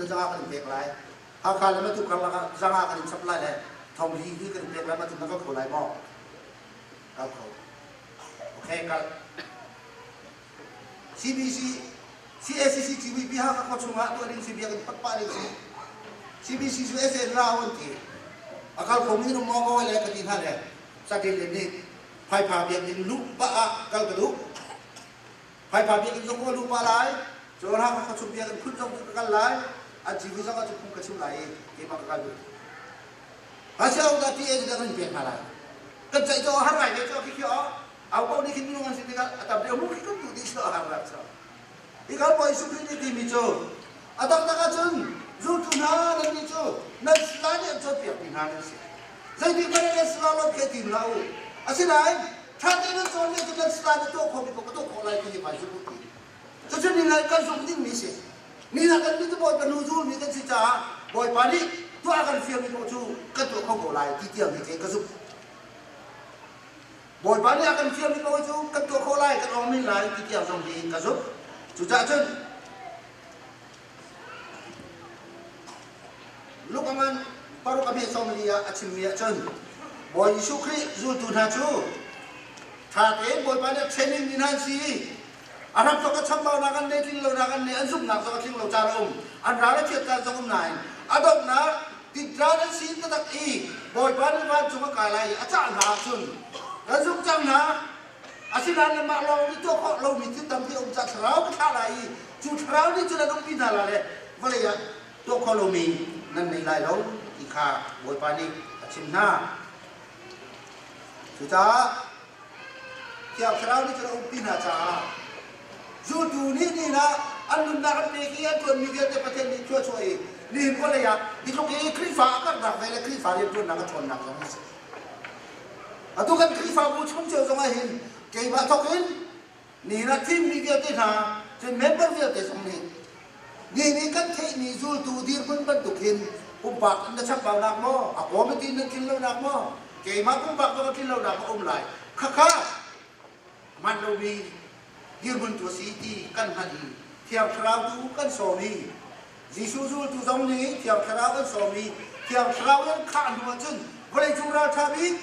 500 kan in pek lai. Hakha le Matu karlak ah 500 kan in chap lai le 400 hi kan in pek lai, mah cu na kal kho lai maw? Kal kho. Okay, kal. CBC, CACC civui Hakha khua chungah tuah ding si biakinn phot pah ding si. CBC cu SN rau an ti. A kal khomi nan um maw maw le ka ti hna le satil le nih Phaipha biakinn luh pah ah kal ka duh. Phaipha biakinn zong ka luh pah lai. Cun Hakha khua chung biakinn phun zong ka kal lai. An civui zong ah cu phung ka chim lai i keimah ka kal duh. Hasiau dah ti e kan in pek hna lai. Kan ceih cu har ngai ve cu khi khi au ko nih khin minung an si tikah a tam deuh mu khi kan duh dih si har rak cu. Hi kan Bawi Jesuh Khrih nih timi cu a taktak ahcun zultu hna nan nih cu nan sala nih an cawnpiakmi hna nan si. Zeitik hmanh ah nan sala lot khe tim hlah u. Asinain ṭha tein nan cawn lio cu nan sala nih tuah khawhmi paoh ka tuah khawh lai ti hi vai zumh u ti. Cucu ni ngai kan zumh dingmi si. Ni ah kan nih cu Bawipa nu zulmi kan si caah Bawipa nih tuah kan fialmi paoh cu kan tuah kho ko lai ti tiang hi kei ka zumh. Bawipa nih a kan fialmi paoh cu kan tuah khawh lai, kan ong men lai ti tiang zong hi ka zumh. Cucaah cun Luka ngan paruk a hme 40 ah a chimmi ahcun Bawi Jesuh Khrih zultu hna cu ṭha tein Bawipa nih a training mi hna an si i a ram thawk a chambaunak an nei tling lonak an nei an zumhnak zong a tling lo caan a um an ral a chiat caan zong um nain a donghnak titran an si taktak i Bawipa nih vancung a kai lai i a cah hna ahcun kan zumh cang hna. Asinain nanmah lawng nih tuah khawh lomi thil tampi a um caah thlarau ka thlah lai i cu thlarau nih cun an umpi hna lai le vawlei ah tuah khawh lomi nan nei lai lo ti kha Bawipa nih a chim hna. Cucaah Thiang Thlarau nih cun a umpi hna caah zultu nih nihin ah an nunnak an pek i an ṭuanmi vialte Pathian nih thluachuah i nihin vawlei ah hi tluk i Khrihfa a karhnak ve le Khrihfa rianṭuannak a ṭhawnnak zong a si. Atu kan Khrihfabu chung cio zong ah hin keimah thawk in nihin ah thimmi vialte hna cun member vialte zong nih ni nih kan theihmi zultu dirhmun bantuk hin pumpak in na chambaunak maw a committee nan tlin lonak maw keimah pumpak zong a tlin lonak a um lai khakha man lomi dirhmun tu a si ti kan hngalh i Thiang Thlarau tu kan sawm i Jesuh zultu zong nih Thiang Thlarau an sawm i Thiang Thlarau an khah hnu ahcun vawleicung ralṭha bik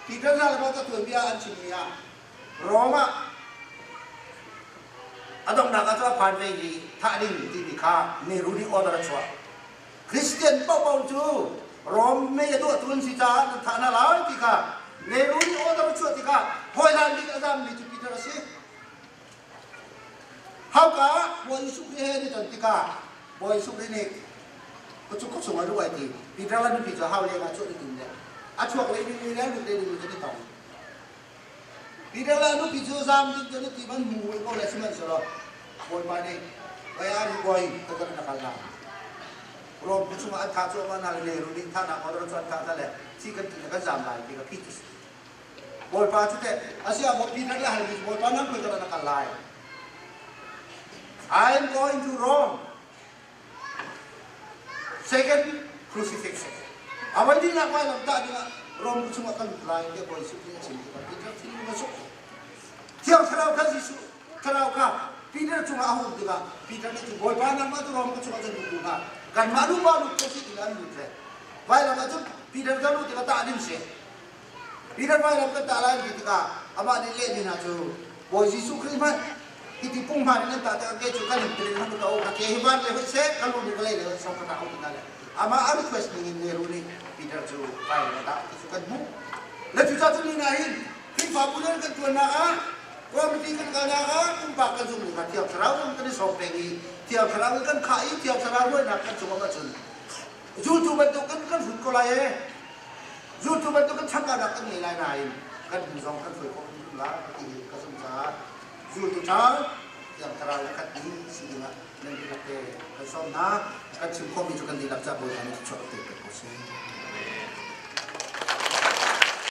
Peter hna le ka tuanbia an chimmi ah Rom ah a donghnak ah cu a phan ve i thah ding timi kha Nehru nih order a chuah. Christian paohpaoh cu Rom mei a tuahtu an si caah nan thah hna lai ti kha Nehru nih order a chuah tikah hawihlan bik a zammi cu Peter a si. Hauka ah Bawi Jesuh Khrih he an i ton tikah Bawi Jesuh Khrih nih ka cu khuachung ah luh ai ti. Peter le nupi cu hau leng ah chuah an i tim le a chuak lei ding le lut lei ding cu an i tong. Peter le nupi cu zaam ding cu an i tim an hmu ko le sihmanhsehlaw Bawipa nih where are you going ka kan na kal lai. Rom khuachung ah an thah cuahmah hna le Nehru nih thahnak order cu an thah hna le thi kan ti le kan zaam lai ti ka phit. Bawipa cu teh asiah Peter le halmi cu Bawipa nang koi na kal lai. I am going to Rome. Second crucifixion. A voi dihnak vailam tah dingah Rome chungah kan lut lai tiah Bawi Jesuh nih a chim tikah Peter thinlung a suk. Thiang Thlarau kha Jesuh Thlarau kha Peter cungah a hung tikah Peter nih cun Bawipa nangmah cu Rome chungah cun lut hna. Kanmah nu pa lut ko si ti an lut ve. Vailam ah cun Peter ka lut tikah tah ding si. Peter vailam kan tah lai ti tikah amah nih lehmi hna cu Bawi Jesuh Khrih hmanh hiti punghman in an tah tikah kei cu kan in tlin hmanh ka ka ke hi van le hoi seh ka lu nih ka lei le hoi song ka tah ti hna le amah a request ning in Nehru nih Peter cu vailam a tah ti cu kan hmuh. Le cucaah cu ni hna hin Khrihfabu rian kan ṭuannak ah committee kan kalnak ah pumpak kan zumh kha Thiang Thlarau in kan i sawm peng i Thiang Thlarau in kan khah i Thiang Thlarau ruahnak kan cung ah cun zultu bantuk kan kan hrut ko lai ee. Zultu bantuk in changkaunak kan ngei lai nain kan hnu zong kan hruai khawh hrimhrim lai ti hi ka zumh caah zultu ṭha Thiang Thlarau le khat mi si dingah nan dihlak te kan sawm hna. Kan chim khawhmi cu kan dihlak caah Bawipa nih thluachuah te pek ko seh.